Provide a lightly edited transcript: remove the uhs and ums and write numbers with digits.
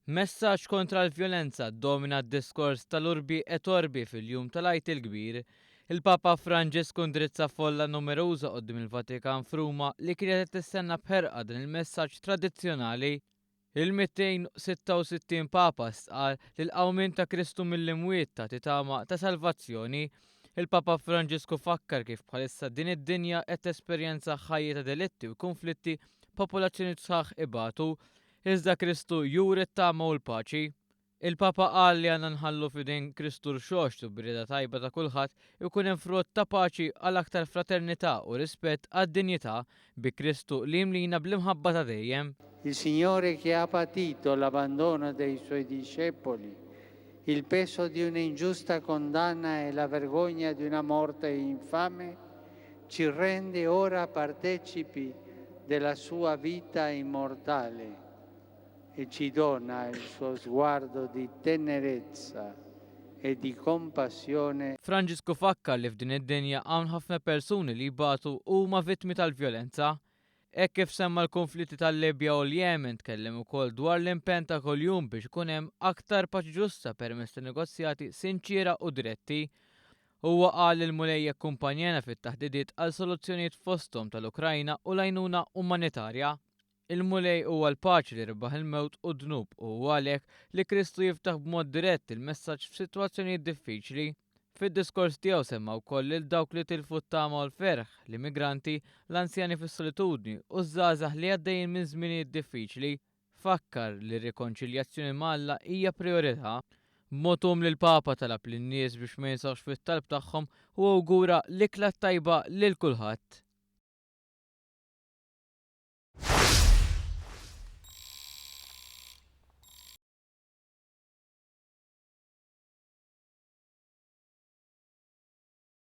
Messaġġ kontra l-vjolenza ddomina d-diskors tal-Urbi et Orbi fil-jum tal-Għid il-Kbir. Il-Papa Franġisku indirizza folla numeruża quddiem il-Vatikan f'Ruma li kienet qed tistenna b'ħerqa dan il-messaġġ tradizzjonali. Il-266 Papa stqarr li l-qawmien ta' Kristu mill-imwiet tagħti tama ta' salvazzjoni. Il-Papa Franġisku fakkar kif bħalissa din id-dinja qed tesperjenza ħajja ta' delitti u kunflitti, popolazzjoni sħaħ ibatu. Iżda Kristu juri t-tama u l-paċi. Il-Papa qal li għandna nħallu f'idejn Kristu Rxoxt u b'rieda tajba ta' kulħadd ikun hemm frott ta' paċi għal aktar fraternità u rispett għad-dinjità bi Kristu li jimlina bl-imħabba ta' dejjem. Il Signore che ha patito l'abbandono dei suoi discepoli, il peso di un'ingiusta condanna e la vergogna di una morte infame, ci rende ora partecipi della sua vita immortale e ci dona il suo sguardo di tenerezza e di compassione. Franġisku fakkar li f'din id-dinja hawn ħafna persuni li jbatu u huma vittmi tal-vjolenza. Hekk kif semma l-kunflitti tal-Libja u l-Jemen tkellem ukoll dwar l-impenn ta' kuljum biex ikun hemm aktar paċi ġusta permezz ta' negozjati sinċiera u diretti. Huwa qal li l-Mulej jakkumpanjana fit-taħdidiet għal soluzzjonijiet fosthom tal-Ukrajna u l-għajnuna umanitarja. Il-Mulej huwa l-paċi li rebaħ il-mewt u d-dnub u huwa għalhekk li Kristu jiftaħ b'mod dirett il-messaġġ f'sitwazzjonijiet diffiċli. Fid-diskors tiegħu semma wkoll lil dawk li tilfu t-tama u l-ferħ, l-immigranti, l-anzjani fis-solitudni u ż-żgħażagħ li għaddejjin minn żminijiet diffiċli. Fakkar li r-rikonċiljazzjoni ma' Alla hija prijorità. B'mod umli l-Papa talab lin-nies biex ma jinsewx fit-talb tagħhom u awgura l-ikla t-tajba lil kulħadd.